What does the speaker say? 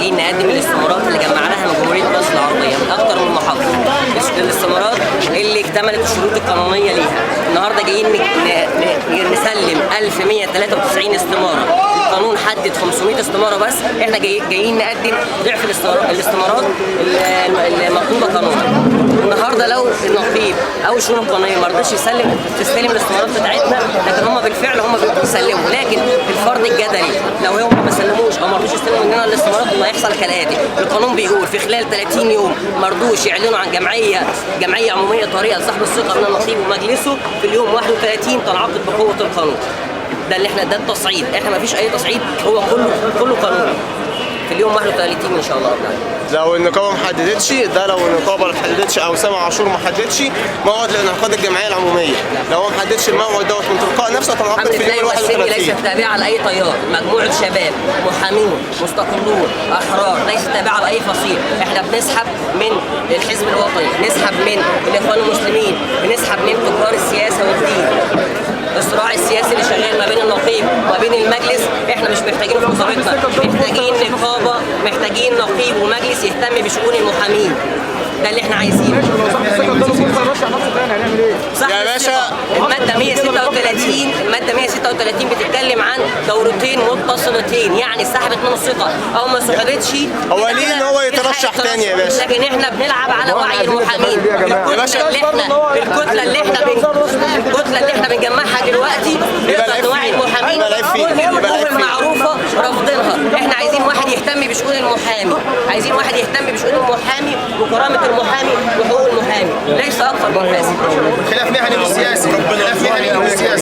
جايين نقدم الاستمارات اللي جمعناها من جمهورية مصر العربية من اكتر من محافظة، الاستمارات اللي اكتملت الشروط القانونية ليها. النهارده جايين نسلم 1193 استماره. القانون حدد 500 استماره بس، احنا جايين نقدم ضعف الاستمارات المطلوبة قانونا. النهارده لو النقيب او الشؤون القانونية ما رضيش تستلم الاستمارات بتاعتنا، لكن هم بالفعل هم بيسلموا، لكن الفرض الجدلي لو هم ما سلموش او ما رضوش يستلموا مننا الاستمارات، اللي هيحصل كالاتي: القانون بيقول في خلال 30 يوم ما رضوش يعلنوا عن جمعية عموميه طارئة لسحب الثقة من النقيب ومجلسه، في اليوم 31 تنعقد بقوة القانون. ده اللي احنا ده التصعيد، احنا ما فيش اي تصعيد، هو كله قانوني. في اليوم 31 ان شاء الله رب العالمين. لو النقابة ما حددتش ده، لو النقابة ما حددتش او سامع عاشور ما حددش موعد لانعقاد الجمعية العمومية، لو هو ما حددش الموعد دوت من تلقاء نفسه هتنعقد حملة في لا اليوم يمثلني 31. ليست تابعة لأي تيار، مجموعة شباب محامون مستقلون أحرار ليست تابعة لأي فصيل. احنا بنسحب من الحزب الوطني، نسحب من الإخوان المسلمين، بنسحب من تجار السياسة والدين. الصراع السياسي اللي شغال ما بين النقيب وما بين المجلس احنا مش محتاجينه في نقابتنا، محتاجين نقابة، محتاجين نقيب ومجلس يهتم بشؤون المحامين. ده اللي احنا عايزينه. صح. يا باشا. المادة 136، المادة 136 بتتكلم عن دورتين متصلتين، يعني سحبت منه الثقة أو ما سحبتش. هو ليه إن هو يترشح تاني يا باشا؟ لكن احنا بنلعب على وعي المحامين. يا باشا. الكتلة اللي احنا بنجمعها دلوقتي يبقى نقدر العيب نوعي فينا. المحامين. يبقى العيب فينا. كل يبقى العيب الوجوه فينا. المعروفة رافضينها. احنا عايزين واحد يهتم بشؤون المحامي، عايزين واحد يهتم بشؤون المحامي وكرامة المحامي وحقوق المحامي، ليس أكثر من هذا. خلاف مهني مش سياسي، خلاف مهني مش سياسي.